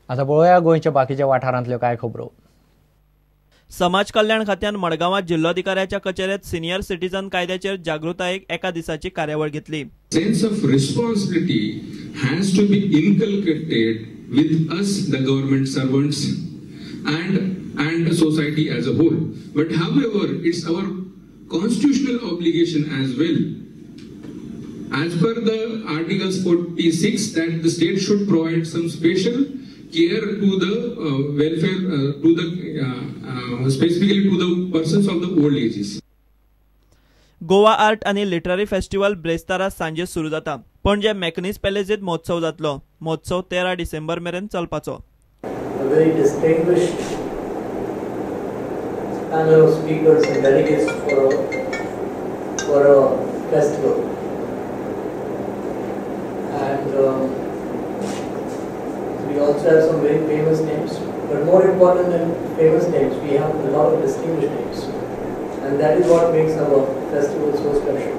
आतां पळोवया गोंयच्या बाकीच्या वाठारांतल्यो कांय खबरो. समाज कल्याण खात्यान मडगांवां जिल्लोधिकाऱ्याच्या कचेरेत सिनियर सिटीजन कायद्याचेर जागृतायेक एका दिसाची कार्यावळ घेतली. Sense of responsibility has to be inculcated with us, the government servants and society as a whole. But however, it's our constitutional obligation as well. As per the Articles 46, that the state should provide some special care to the welfare, to the specifically to the persons of the old ages. Goa art आनी literary festival ब्रेस्तारा सांजे सुरू जाता. पणजे मॅकनीज पॅलेसीत महोत्सव जातलो. महोत्सव 13 डिसेंबर मेरेन चलपाचो. A very distinguished panel of speakers and delegates for a festival. And we also have some very famous names, but more important than famous names, we have a lot of distinguished names, and that is what makes our festival so special.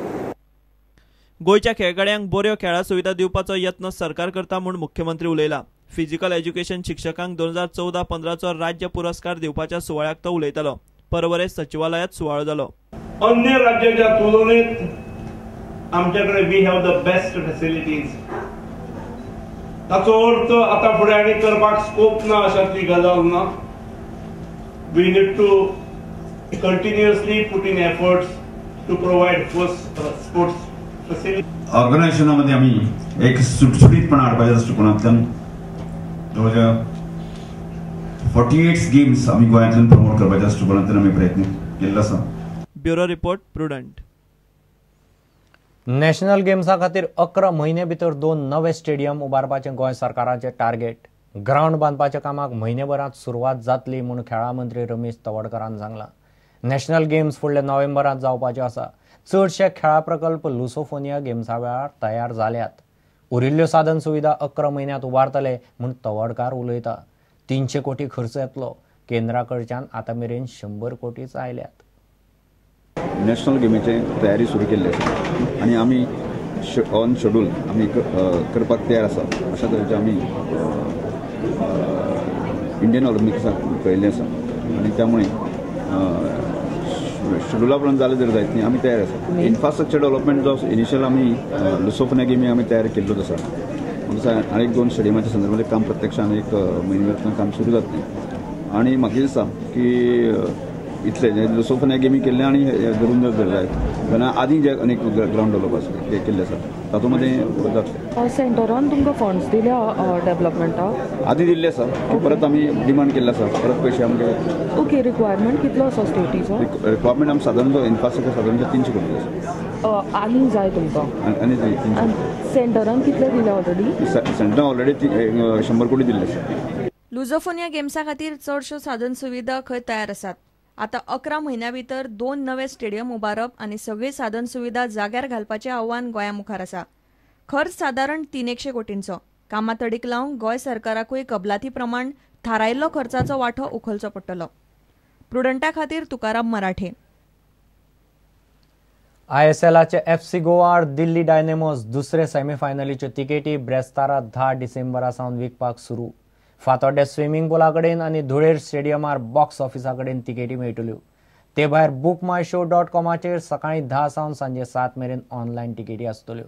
गोंयच्या खेळगड्यांक बऱ्यो खेळा सुविधा दिवपाचो यत्न सरकार करता म्हूण मुख्यमंत्री उलयला. फिजिकल एज्युकेशन शिक्षकांक 2014-15चो राज्य पुरस्कार दिवपाच्या सुवाळ्याक तो उलयतालो. परवरे सचिवालयात सुवाळो जालो. अन्य राज्याच्या तुलनेत आमच्याकडे we have the best facilities. ताचो अर्थ आतां फुडें आनी करपाक स्कोप ना अशातली गजाल ना. We need to continuously put in efforts to provide sports facility. ऑर्गनायझेशनामध्ये आम्ही एक सुटसुटीतपणा हाडपाच्या दृश्टिकोनांतल्यान जवळ 48 गेम्स आमी गोंयांतल्यान प्रमोट करपाच्या दृश्टिकोनांतल्यान आमी प्रयत्न केल्लो आसा. Bureau report, Prudent. National गेम्सा खातीर 11 म्हयने भितर 2 नवे स्टेडियम उबारपाचें गोंय सरकाराचें टार्गेट. ग्रावंड बांदपाच्या कामाक म्हयनेभरांत सुरवात जातली म्हूण खेळां मंत्री रमेश तवडकरान सांगलां. नॅशनल गेम्स फुडल्या नोव्हेंबरांत जावपाच्यो आसा. चडशे खेळां प्रकल्प लुसोफोनिया गेम्सा वेळार तयार जाल्यात. उरिल्ल्यो साधन सुविधा 11 म्हयन्यांत उबारतले म्हूण तवडकार उलयता. 300 कोटी खर्च येतलो. केंद्रा कडच्यान आतां मेरेन 100 कोटीच आयल्यात. नॅशनल गेमीची तयारी सुरू केल्ली आसा आनी आमी ऑन शेड्यूल आमी करपाक तयार आसा. अशा तरेचे आमी इंडियन ऑलिम्पिक्साक कळयल्लें आसा आनी त्यामुळे शेड्युला प्रमाण जालें जर जायत न्ही आमी तयार आसा. इन्फ्रास्ट्रक्चर डेव्हलपमेंट जो इनिशियल आमी लुसोफोनिया गेमी आमी तयार केल्लोच आसा. आनी एक 2 स्टेडियमाच्या संदर्भात काम प्रत्यक्षान एक म्हयन्यान काम सुरू जातलें आनी म्हाका दिसता की इतले लुसोफोनिया गेमी केल्ले आनी धरून जर जायत जाल्यार आदी जे अनेक ग्रावंड डेव्हलप आसा ते केल्ले आसा तातूंत मदें जातलें. सेंटरान तुमकां फंड्स दिल्या डेव्हलपमेंटाक? आदी दिल्ले आसा, परत आमी डिमांड केल्ले आसा, परत पयशे आमकां. ओके, रिक्वायरमेंट कितलो आसा स्टेटीचो? रिक्वायरमेंट आमी सादारण जो इन्फ्रास्ट्रक्चर सादारण 300 कोटी आसा. आनी जाय तुमकां? आनी 300. सेंटरान कितले दिले ऑलरेडी? सेंटरान ऑलरेडी 100 कोटी दिल्ले आसा. लुझोफोनिया गेम्सा खातीर चडश्यो साधन सुविधा खंय तयार आसात. आतां 11 म्हयन्या भितर 2 नवे स्टेडियम उबारप आनी सगळी साधन सुविधा जाग्यार घालपाचें आव्हान गोंया मुखार आसा. खर्च सादारण 300 कोटींचो. कामां तडीक लावंक गोंय सरकाराकूय कबलाती प्रमाण थारायल्लो खर्चाचो वांटो उखलचो पडटलो. प्रुडंटा खातीर तुकाराम मराठे. आयएसएलाचे एफसी गोवा आड दिल्ली डायनेमोज दुसरे सेमीफायनलीच्यो तिकेटी ब्रेस्तारा 10 डिसेंबरा सावन विकपाक सुरू. फातोड्ड्या स्विमींग पुला कडेन आनी धुळेर स्टेडियमार बॉक्स ऑफिसा कडेन तिकेटी मेळटल्यो. ते भायर बुक माय शो डॉट कॉमाचेर सकाळीं 10 सावन सांजे 7 मेरेन ऑनलायन तिकेटी आसतल्यो.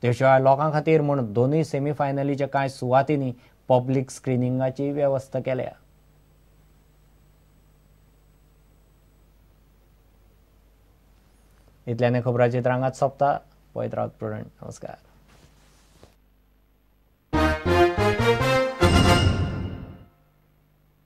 ते शिवाय लोकां खातीर म्हूण दोनूय सेमीफायनलीच्या कांय सुवातींनी पब्लीक स्क्रिनिंगाची वेवस्था केल्या. इतल्याने खबरांची रांगात सोंपता. पळयत रावत प्रुडंट. नमस्कार.